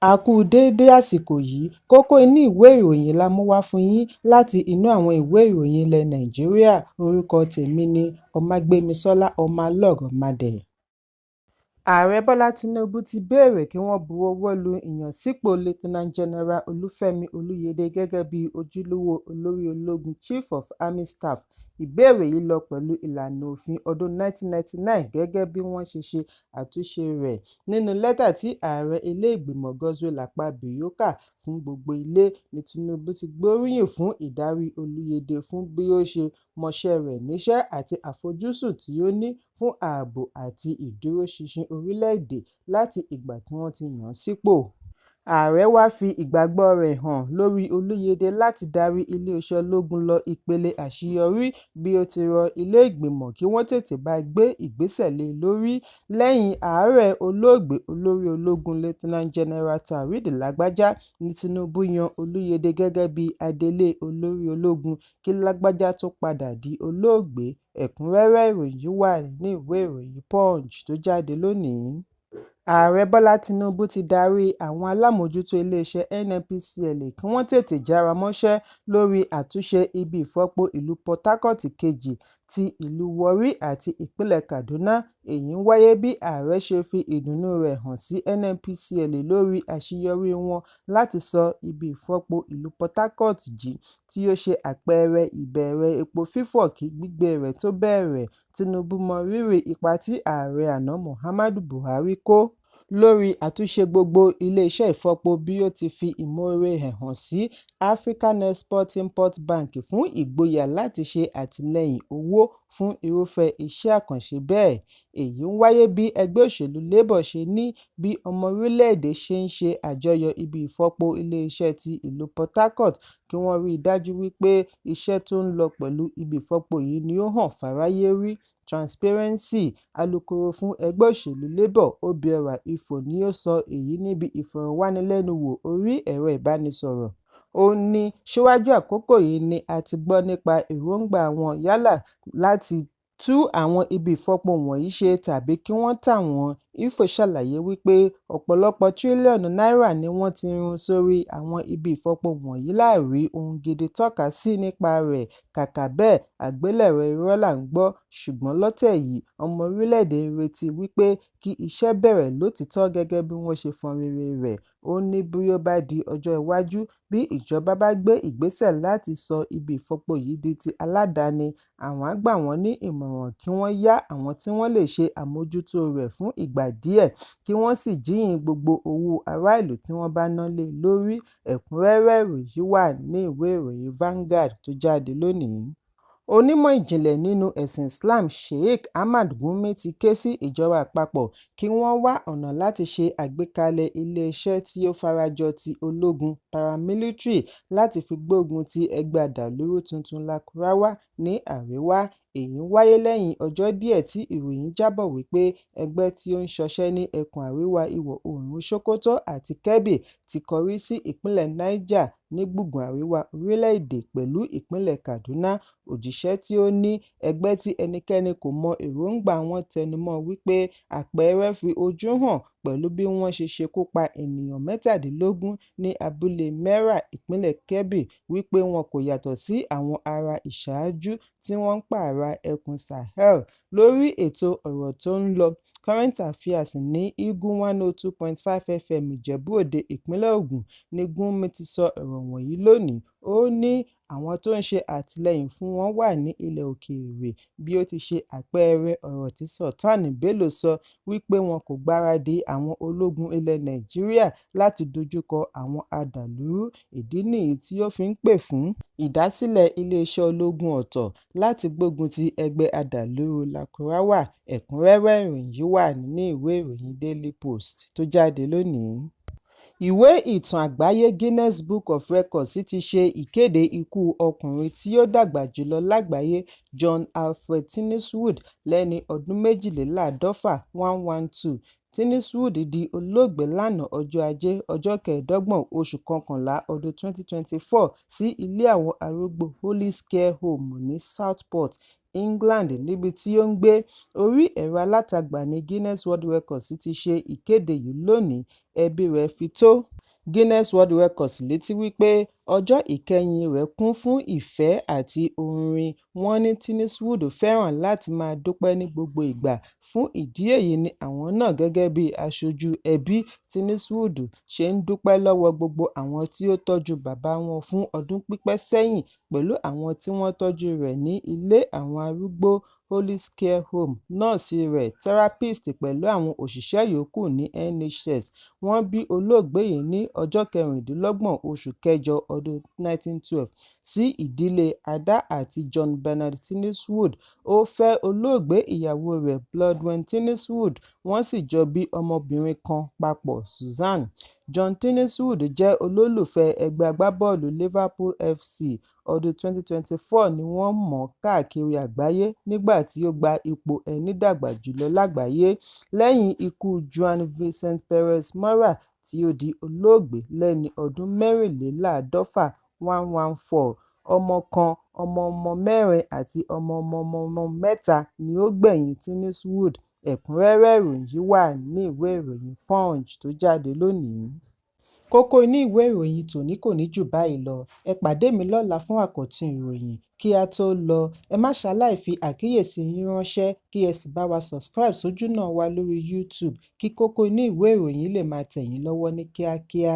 A kú déédé àsìkò yìí. Kókó inú ìwé ìròyìn la mú wá fún yín láti inú àwọn ìwé ìròyìn ilẹ̀ Nàìjíríà. Orúkọ tèmi ni Ọmágbémisọ́lá Ọmọlọ́rọ̀mádé. Ààrẹ Bọ́lá Tinubu ti béèrè kí wọ́n bu ọwọ́ lu ìyànsípò Lieutenant General Olúfẹ́mi Olúyẹdẹ gẹ́gẹ́ bí ojúlówó olórí ológun, Chief of Army Staff. Ìbéèrè yìí lọ pẹ̀lú ìlànà òfin ọdún 1999 gẹ́gẹ́ bí wọ́n ṣe ṣe àtúnṣe rẹ̀. Nínú lẹ́tà tí Ààrẹ ilé ìgbìmọ̀ Godswill Akpabio kà fún gbogbo ilé ní Tinubu ti gbóríyìn fún ìdarí Olúyẹdẹ fún bí ó ṣe mọṣẹ́ rẹ̀ níṣẹ́ àti àfojúsùn tí ó ní fún ààbò àti ìdúróṣinṣin orílẹ̀-èdè láti ìgbà tí wọ́n ti yàn án sípò. Ààrẹ wá fi ìgbàgbọ́ rẹ̀ hàn lórí Olúyẹdẹ láti darí iléeṣẹ́ ológun lọ ìpele àṣeyọrí bí ó ti rọ ilé ìgbìmọ̀ kí wọ́n tètè bá gbé ìgbésẹ̀ lé e lórí. Lẹ́yìn ààrẹ olóògbé olórí ológun Lieutenant General Taoreed Lagbaja ní Tinubu yan Olúyẹdẹ gẹ́gẹ́ bí adelé olórí ológun kí Lagbaja tó padà di olóògbé. Ẹ̀kúnrẹ́rẹ́ ìròyìn yìí wà nínú ìwé ìròyìn Punch tó jáde lónìí. Ààrẹ Bọ́lá Tinubu ti darí àwọn alámòójútó iléeṣẹ́ NNPCL kí wọ́n tètè jára mọ́ṣẹ́ lórí àtúnṣe ibi ìfọpo ìlú Port Harcourt kejì ti ìlú Warri àti ìpínlẹ̀ Kaduna. Èyí ń wáyé bí ààrẹ ṣe fi ìdùnnú rẹ̀ hàn sí NNPCL lórí àṣeyọrí wọn láti sọ ibi ìfọpo ìlú Port Harcourt jí, tí ó ṣe àpẹẹrẹ ìbẹ̀rẹ̀ epo fífọ̀ kí gbígbé rẹ̀ tó bẹ̀rẹ̀. Tinubu mọ rírì ipa tí ààrẹ àná Muhammadu Buhari kó lórí àtúnṣe gbogbo iléeṣẹ́ ìfọpo bí ó ti fi ìmoore ẹ̀ hàn sí African Export-Import Bank fún ìgboyà láti ṣe àtìlẹ́yìn owó fún irúfẹ́ iṣẹ́ àkànṣe bẹ́ẹ̀. Èyí ń wáyé bí ẹgbẹ́ òṣèlú Labour ṣe ní bí ọmọ orílẹ̀-èdè ṣe ń ṣe àjọyọ̀ ibi ìfọpo iléeṣẹ́ ti ìlú Port Harcourt kí wọ́n rí i dájú wípé iṣẹ́ tó ń lọ pẹ̀lú ibi ìfọpo yìí ni ó hàn fáráyé rí, Transparency. Alūkkóró fún ẹgbẹ́ òṣèlú Labour, Obiora Ifo ni ó sọ èyí níbi ìfọ̀rọ̀wánilẹ́nuwò orí ẹ̀rọ ìbánisọ̀rọ̀. Ó ní síwájú àkókò yìí ni a ti gbọ́ nípa èròńgbà wọn yálà láti tú àwọn ibi ìfọpo wọ̀nyí ṣe tàbí kí wọ́n tà wọ́n. Ifo ṣàlàyé wípé ọ̀pọ̀lọpọ̀ tírílíọ̀nù náírà ni wọ́n ti run sórí àwọn ibi ìfọpo wọ̀nyí láì rí ohun gidi tọ́ka sí nípa rẹ̀, kàkà bẹ́ẹ̀ àgbélẹ̀rọ irọ́ là ń gbọ́, ṣùgbọ́n lọ́tẹ̀ yìí ọmọ orílẹ̀-èdè ń retí wípé kí iṣẹ́ bẹ̀rẹ̀ lótìítọ́ gẹ́gẹ́ bí wọ́n ṣe fọn rere rẹ̀. Ó ní bí ó bá di ọjọ́ iwájú bí ìjọba bá gbé ìgbésẹ̀ láti sọ ibi ìfọpo yìí di ti aládàáni, àwọn á gbà wọ́n ní ìmọ̀ràn kí wọ́n yá àwọn tí wọ́n lè ṣe àmójútó rẹ̀ fún ìgbà díẹ̀ kí wọ́n sì jíyìn gbogbo owó aráàlú tí wọ́n bá ná lé e lórí. Ẹ̀kúnrẹ́rẹ́ ìròyìn yìí wà nínú ìwé ìròyìn Vanguard tó jáde lónìí. Onímọ̀ ìjìnlẹ̀ nínú ẹ̀sìn Islam Sheikh Ahmad Gumi ti ké sí ìjọba àpapọ̀ kí wọ́n wá ọ̀nà láti ṣe àgbékalẹ̀ iléeṣẹ́ tí ó farajọ ti ológun paramilitary láti fi gbógun ti ẹgbẹ́ adàlúrú tuntun Lakurawa ní àríwá. Èyí ń wáyé lẹ́yìn ọjọ́ díẹ̀ tí ìròyìn jábọ̀ wípé ẹgbẹ́ tí ó ń ṣọṣẹ́ ní ẹkùn àríwá ìwọ̀-oòrùn Sokoto àti Kebbi ti kọrí sí ìpínlẹ̀ Niger ní gbùngbùn àríwá orílẹ̀-èdè pẹ̀lú ìpínlẹ̀ Kaduna. Òjíṣẹ́ tí ó ní ẹgbẹ́ tí ẹnikẹ́ni kò mọ èròńgbà wọn tẹnumọ́ wípé àpẹẹrẹ fi ojú hàn pẹ̀lú bí wọ́n ṣe ṣekú pa ènìyàn 17 ní abúlé Mera, ìpínlẹ̀ Kebbi, wípé wọn kò yàtọ̀ sí àwọn ará ìṣáájú tí wọ́n ń pààrà ẹkùn Sahel. Lórí ètò Ọ̀rọ̀ tó ń Lọ, Current Affairs ní Eagle 102.5 FM Ìjẹ̀bú-Òde, ìpínlẹ̀ Ògùn ní Gumi ti sọ ọ̀rọ̀ wọ̀nyí lónìí. Ó ní àwọn tó ń ṣe àtìlẹ́yìn fún wọn wà ní ilẹ̀ òkèèrè bí ó ti ṣe àpẹẹrẹ ọ̀rọ̀ tí Sultan Bello sọ wípé wọn kò gbáradì àwọn ológun ilẹ̀ Nàìjíríà láti dojúkọ àwọn adàlúrú. Ìdí nìyí tí ó fi ń pè fún ìdásílẹ̀ iléeṣẹ́ ológun ọ̀tọ̀ láti gbógun ti ẹgbẹ́ adàlúrú Lakurawa. Ẹ̀kúnrẹ́rẹ́ ìròyìn yìí wà nínú ìwé ìròyìn Daily Post tó jáde lónìí. Ìwé ìtàn àgbáyé Guinness Book of Records ti ṣe ìkéde ikú ọkùnrin tí ó dàgbà jùlọ lágbàáyé, John Alfred Tenniswood, lẹ́ni ọdún 152, 112. Tenniswood di olóògbé lánàá ọjọ́ Ajé, ọjọ́ 25 oṣù kọkànlá ọdún 2024 sí ilé àwọn arúgbó Hollis Care Home ní Southport, England níbi tí ó ń gbé. Orí ẹ̀rọ alátagbà ní Guinness World Records ti ṣe ìkéde yìí lónìí. Ẹbí rẹ̀ fi tó Guinness World Records létí wípé ọjọ́ ìkẹyìn rẹ̀ kún fún ìfẹ́ àti orin. Wọ́n ní Tinniswood fẹ́ràn láti máa dúpẹ́ ní gbogbo ìgbà. Fún ìdí èyí ni àwọn náà gẹ́gẹ́ bí aṣojú ẹbí Tinniswood ṣe ń dúpẹ́ lọ́wọ́ gbogbo àwọn tí ó tọ́jú bàbá wọn fún ọdún pípẹ́ sẹ́yìn pẹ̀lú àwọn tí wọ́n tọ́jú rẹ̀ ní ilé àwọn arúgbó Hollis Care Home, nọ́ọ̀sì rẹ̀, therapist pẹ̀lú àwọn òṣìṣẹ́ yòókù ní NHS. Wọ́n bí olóògbé yìí ní ọjọ́ 26 oṣù kẹjọ ọdún 1912 sí ìdílé Ada àti John Bernard Tinniswood. Ó fẹ́ olóògbé ìyàwó rẹ̀ Blodwen Tinniswood, wọ́n sì jọ bí ọmọbìnrin kan papọ̀, Susan. John Tinniswood jẹ́ olólùfẹ́ ẹgbẹ́ agbábọ́ọ̀lù Liverpool FC. Ọdún 2024 ni wọ́n mọ̀ ọ́n káàkiri àgbáyé nígbà tí ó gba ipò ẹni dàgbà jùlọ lágbàáyé, lẹ́yìn ikú Juan Vicente Perez Mora tí ó di olóògbé lẹ́ni ọdún mẹ́rìnléláàádọ́fà 114. Ọmọ kan, ọmọ-ọmọ mẹ́rin àti ọmọ-ọmọ-ọmọ mẹ́ta ni ó gbẹ̀yìn Tinniswood. Ẹ̀kúnrẹ́rẹ́ ìròyìn yìí wà ní ìwé ìròyìn Punch tó jáde lónìí. Kókó inú ìwé ìròyìn tòní kò ní jù báyìí lọ. Ẹ pàdé mi lọ́la fún àkọ́tún ìròyìn. Kí á tó lọ, ẹ má ṣaláì fi àkíyèsí yín ránṣẹ́ kí ẹ sì bá wa subscribe sójúnà wa lórí YouTube kí kókó inú ìwé ìròyìn lè máa tẹ̀ yín lọ́wọ́ ní kíákíá.